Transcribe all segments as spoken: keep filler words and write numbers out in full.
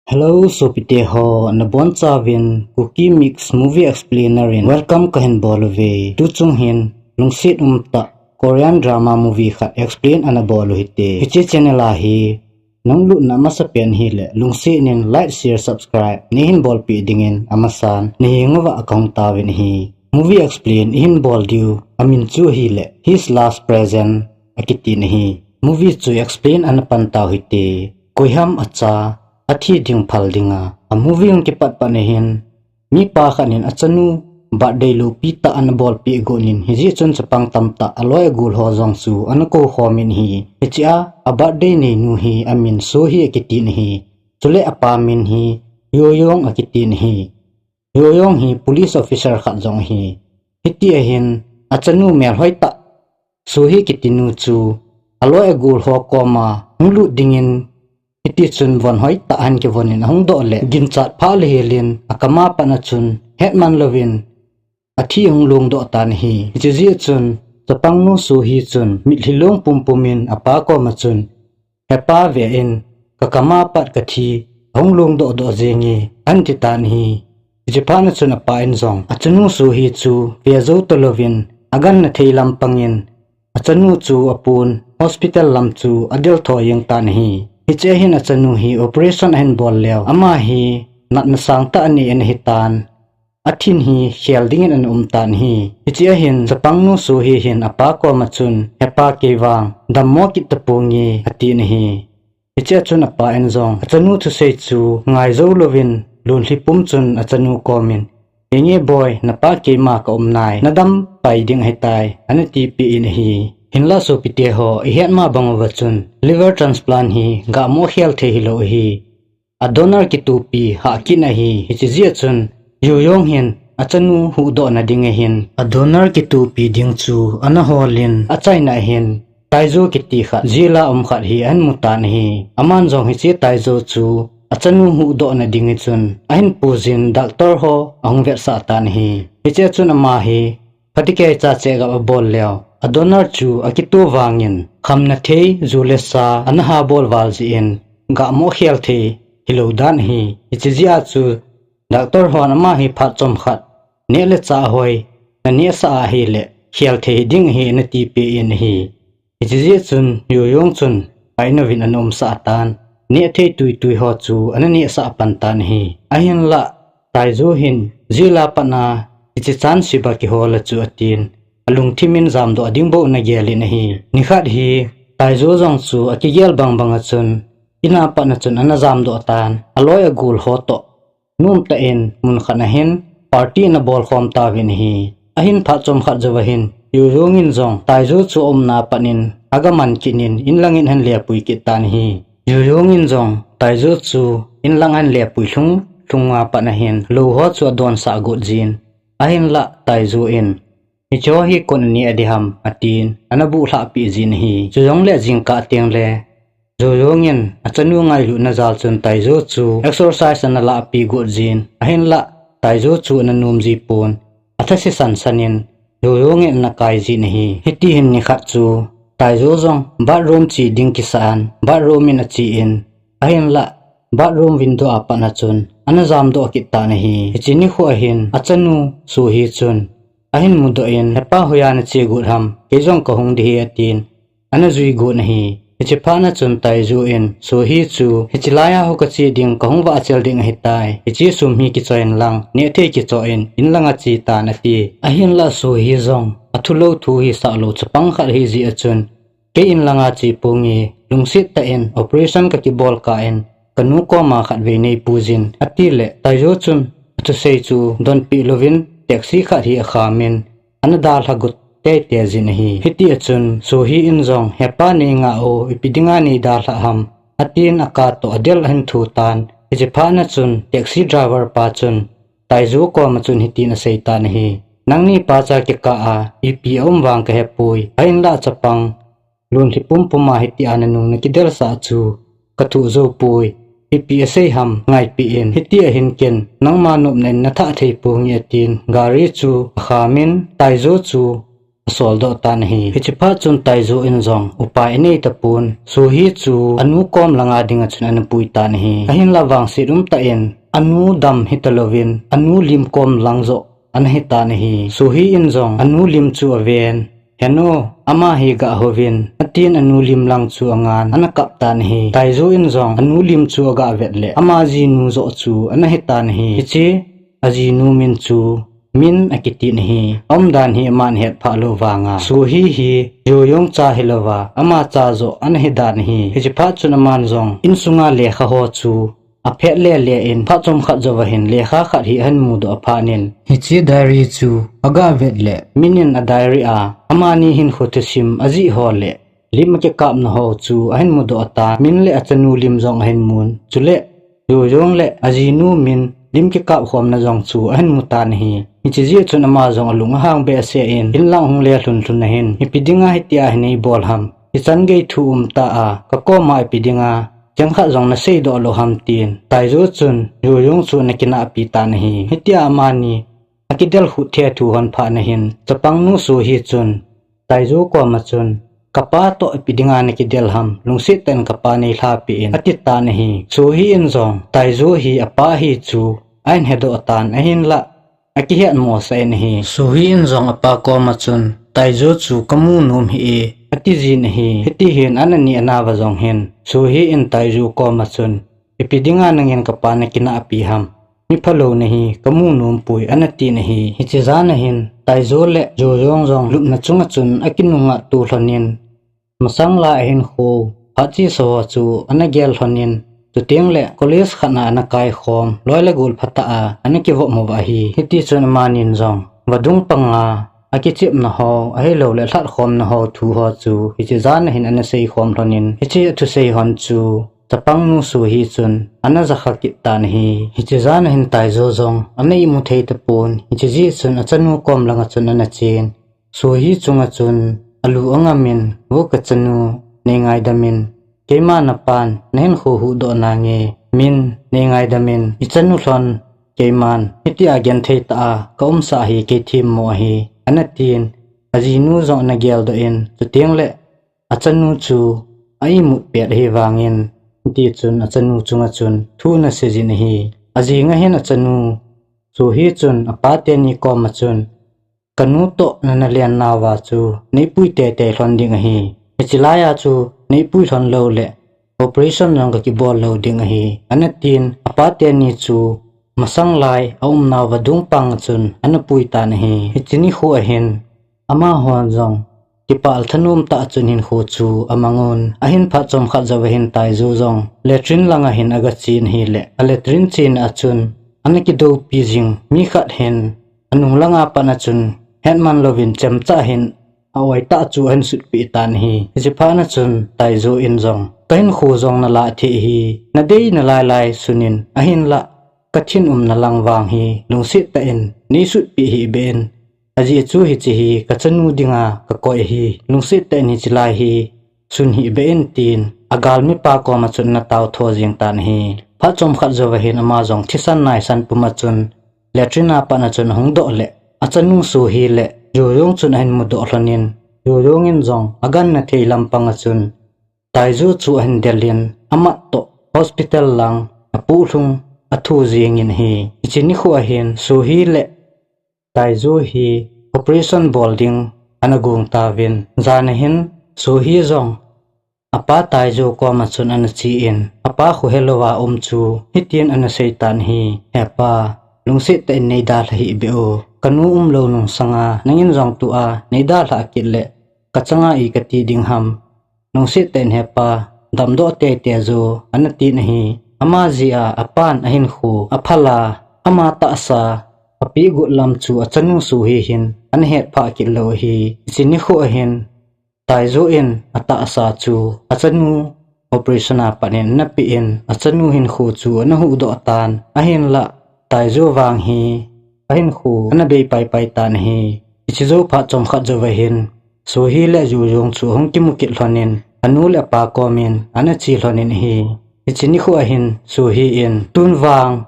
Hello, sopite ho, nabonchauvin Kuki Mix Movie Explainer in welcome kahin bol uve. Tuchung hin lungset umtah Korean drama movie khat explain ana bol u hite. Hiche channel a hi nahung lutna masapen hile lungset in like, share, subscribe neihin bolpeh dingin amasan nahenguva kahung tauvin ahi. Movie explain ihin bol diu amin chu ahile His Last Present akiti ahi. Movie chu explain ana pan tau hite. Koiham acha athi ding phal dinga, a movie hung kipat pat nahin mipa khat in achanu birthday lopi tah ana bolpeh got in, hijeh chun chapang tamtah aloi agol ho jong chu ana koukhom in ahi. Hichea a birthday neinu hi amin Sohee akiti ahi. Chule apa min hi Yoyong akiti ahi. Yoyong hi police officer khat jong ahi. Hiti ahin achanu melhoi tah Sohee kitinu chu aloi agol ho koma hung lut dingin, hiti chun von hoitah ahin kivon in ahung doh le ginchat phah le helin akama pat a chun hetman louvin athi ahung longdoh tan ahi. Hiche jeh chun chapangnu Sohee chun mitlhi long pumpum in apa koma chun, hepa ve in, kakama pat kathi ahung longdoh doh jenge, ahin ti tan ahi. Hiche phat a chun apa in jong achanu Sohee chu ve jou talouvin aganna thei lampang in achanu chu apon hospital lam chu adel tho jeng tan ahi. Hichea hin achanu hi operation ahin bol leu ama hi natna sangtah anei ana hitan, athin hi khel dingin ana um tan ahi. Hichea hin chapangnu Sohee hin apa koma chun, hepa, keivang dammo kit taponge, atin ahi. Hichea chun apa in jong achanu thusei chu ngai jou louvin lonlhi pum chun achanu komin, henge boi, napa keima kaum nai, nadam pai ding ahitai, ana tipeh in ahi. Hinlah sopite ho, ihet ma bang uva chun liver transplant hi gahmo khel thei hilou ahi. A donor kitopi hahkit ahi. Hiche jeh chun Yoyong hin achanu huhdohna ding ahin a donor kitopi ding chu ana holin, achaina ahin Taejo kiti khat, jail a um khat hi ahin mu tan ahi. Aman jong hiche Taejo chu achanu huhdohna ding chun ahin puijin doctor ho ahung vetsah tan ahi. Hichea chun ama hi phatecha chehgap abol leu, a donor chu akito vangin khamna thei, ju le sa ana habol val jeh in gahmo khel thei hilou dan ahi. Hiche jeh a chu doctor hon ama hi phat chomkhat neh le chah hoi nanehsah ahile khel thei ding ahi, ana tipeh in ahi. Hiche jeh chun Yoyong chun ainouvin ana umsah tan, neh thei tuitui ho chu ana nehsah pan tan ahi. Ahinlah Taejo hin jail a pat a hiche chance hi ba kihol a chu atin, alungthim in jamdoh ding bou ana gel in ahi. Nikhat hi Taejo jong chu akigel bangbang a chun in a pat a chun ana jamdoh tan, aloi agol ho toh nomtah in munkhat a hin party ana bolkhom tauvin ahi. Ahin phat chomkhat jouva hin Yoyong in jong Taejo chu aumna a pat in aga man kit in inlang in ahin lepui kit tan ahi. Yoyong in jong Taejo chu inlang ahin lepui lhung lhung a pat a hin lou ho chu adonsah got jin, ahinlah Taejo in, hicheho hi koin aneh ding ham, atin ana buhlhah peh jin ahi. Chujongle jingkah tengle Yoyong in achanu ngailutna jal chun Taejo chu exercise ana lahpeh got jin, ahinlah Taejo chu ana nom ji pon, athase sansan in Yoyong in ana kai jin ahi. Hiti hin nikhat chu Taejo jong bathroom che ding kisah in bathroom in ache in, ahinlah bathroom window a pat a chun ana jamdoh kit tan ahi. Hiche nikho a hin achanu Sohee chun ahin mudoh in, hepa, hoiya nache got ham, kei jong kahung ding ahi, atin ana jui got ahi. Hiche phat a chun Taejo in Sohee chu, hiche laiya ho kache ding, kahung vahchel ding ahitai, hiche sum hi kichoi inlang, nehthei kichoh in inlanga che tan, ati. Ahinlah Sohee jong athulou thu hisah lou chapang khat ahijeh a chun, kei inlanga che ponge, lungset tah in operation kakibol kah in kanu koma khatvei neipuijin, atile Taejo chun athusei chu donpeh louvin taxi khat hi akhamin ana dalha got teitei jin ahi. Hitia chun Sohee in jong, hepa, neingah o, ipi dinga neidalhah ham, atin aka toh adel ahin thu tan. Hiche phat a chun taxi driver pa chun Taejo koma chun hitin asei tan ahi, nangni pacha kikah a ipi aum vang kahepoi, ahinlah chapang lonlhi pumpum a hitia nanung nakidelsah chu kathoh joupoi, ipi asei ham ngaipeh in, hitia hin ken nangma nopna in nathah thei ponge, atin gari chu akhamin Taejo chu asoldoh tan ahi. Hiche phat chun Taijo in jong upa anei tapon, Suhi chu anu kom langa dinga chun ana pui tan ahi. Ahinlah vangset umtah in anu dam hitalouvin anu lim kom lang joh ana hitan ahi. Suhi in jong anu lim chu aven, Henu, ama hi gah houvin, atin anu lim lang chu angan ana kap tan ahi. Taijo in jong anu lim chu agah vet le ama jinu joh chu ana hitan ahi. Hiche ajinu min chu Min akitin ahi. Aumdan hi aman hetphah lou vanga Suhi hi Joyong cha hilouva ama cha joh ana hidan ahi. Hiche phat chun aman jong insunga lekha ho chu aphet lele in phat chomkhat jouva hin lekha khat hi ahin mudoh aphat in, hiche diary chu agah vet le Min in a diary a amani hinkho thusim ajih ho le lim akikapna ho chu ahin mudoh atan, Min le achanu lim jong ahin mun, chule Joyong le ajinu Min lim kikap khomna jong chu ahin mutan ahi. Hiche jeh chun ama jong alung ahang behseh in, inlang hung le lhun lhun ahin, ipi dinga hitia hin eibol ham, ichan gei thu umtah a kakoma ipi dinga chengkhat jong naseidoh lou ham tin Taijo chun Joyong chu ana kinahpi tan ahi. Hitia amani akidel khut thethu hon phat nahin chapangnu Suhi chun Taijo koma chun, Kapa toh ipi dinga nakidel ham, lungset tah in kapa neilhapeh in, atitan ahi. Suhi in jong Taijo hi apa ahi chu ahin hedoh tan ahinlah akihet mosah in ahi. Suhi in jong apa koma chun, Taijo chu kamu nom hih e, atijin ahi. Hitihin anani anava jong hin Suhi in Taijo koma chun, Ipi dinga nangin kapa nakinahpi ham, mi phalou nahi, kamu nompoi, anatin ahi. Hiche jana hin Taijo le Joyong jong lupna chunga chun akinunga tu lhonin, masang lai ahinkho phat chesa ho chu ana gel lhonin, chuteng le college khatna ana kaikhom, loi le gol phatah a ana kivop uva ahi. Hitichun amanin jong vadung panga akichepna ho, ahilouleh lhatkhomna ho thu ho chu hiche jana hin ana seikhom lhonin, hiche athusei hon chu chapangnu Suhi chun ana jakha kit tan ahi. Hiche jana hin Taijo jong ana imu thei tapon, hiche jeh chun achanu kom langa chun ana chen, Suhi chunga chun alu angamin, Vo kachanu, neingaidam in, keima napan nahinkho huhdoh nange, Min, neingaidam in, ichanu lhon keiman hitia genthei tah a kaumsah hi kei themmo ahi, anatin, ajinu jong ana geldoh in, chuteng le achanu chu a imut pet ahi vangin, hitichun achanu chunga chun thu ana seijin ahi. Ajinga hin achanu Suhi chun apa teni koma chun, Kanu toh nana len nauva chu neipui teitei lhon ding ahi. Hiche laiya chu neipui lhon lou le operation jong kakibol lou ding ahi, anatin, apa teni chu masang lai aumnau vadung panga chun ana pui tan ahi. Hiche nikho ahin amahon jong kipah le thanom tah chun hinkho chu amangun. Ahin phat chomkhat jouva hin Taijo jong latrine langa hin agachen ahile, a latrine chena a chun ana kidoupi jing mi khat hin anung langa pat a chun hetman louvin chemcha hin a-oi tah chu ahin sutpeh tan ahi. Hiche phat a chun Taijo in jong, Kahinkho jong nalah thei ahi, nadei nalailai sunin, ahinlah kathin umna lang vang hi lungset tah in neisutpeh hih beh in, ajeh chu hiche hi kachanu dinga kakoi ahi, lungset tah in hiche lai hi sun hih beh in, tin agalmipa koma chun ana taotho jeng tan ahi. Phat chomkhat jouva hin ama jong thisan naisan puma chun latrine a pat a chun ahung doh le, achanu Suhi le Joyong chun ahin mudoh lhonin, Joyong in jong agangna thei lampanga chun Taijo chu ahin delin, amat toh hospital lang apohlhung athu jengin ahi. Hiche nikho ahin Suhi le Taijo hi operation bol ding ana gong tauvin, jana hin Suhi jong apa Taijo koma chun ana chen, apa kho helouva um chu hitin ana seitan ahi, Hepa, lungset tah in neidalha hih beh o, kanu umlou nungsanga nangin jong tua neidalhah kit le kachanga i kati ding ham. Lungset tah in hepa, damdoh teitei jo, anatin ahi. Ama jeh a apan ahinkho aphal a, ama tahsa apeh got lam chu achanu Suhi hin ana hetphah kit lou ahi. Hiche nikho ahin Taijo in atahsa chu achanu operation a pat in ana peh in, achanu hinkho chu ana huhdoh tan, ahinlah Taijo vang hi ahinkho ana bei paipai tan ahi. Hiche jou phat chomkhat jouva hin Suhi le Joyong chu ahung kimu kit lhonin, anu le apa komin ana che lhonin ahi. Hiche nikho ahin Suhi in, Tun vang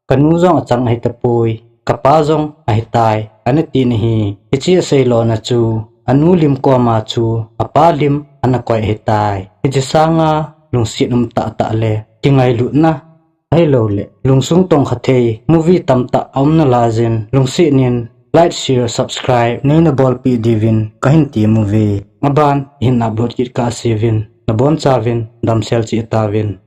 kanu jong achang ahitapoi, kapa jong ahitai, anatin ahi. Hiche asei lona chu anu lim koma chu apa lim ana koi ahitai. Hiche sanga lungset um tahtah le kingailutna ahilouleh lungsung tongkha thei movie tamtah aumna laijin lungset in like, share, subscribe neina bolpeh diuvin kahin temuve. Aban hin upload kit kah seuvin nabonchauvin damsel cheh tauvin.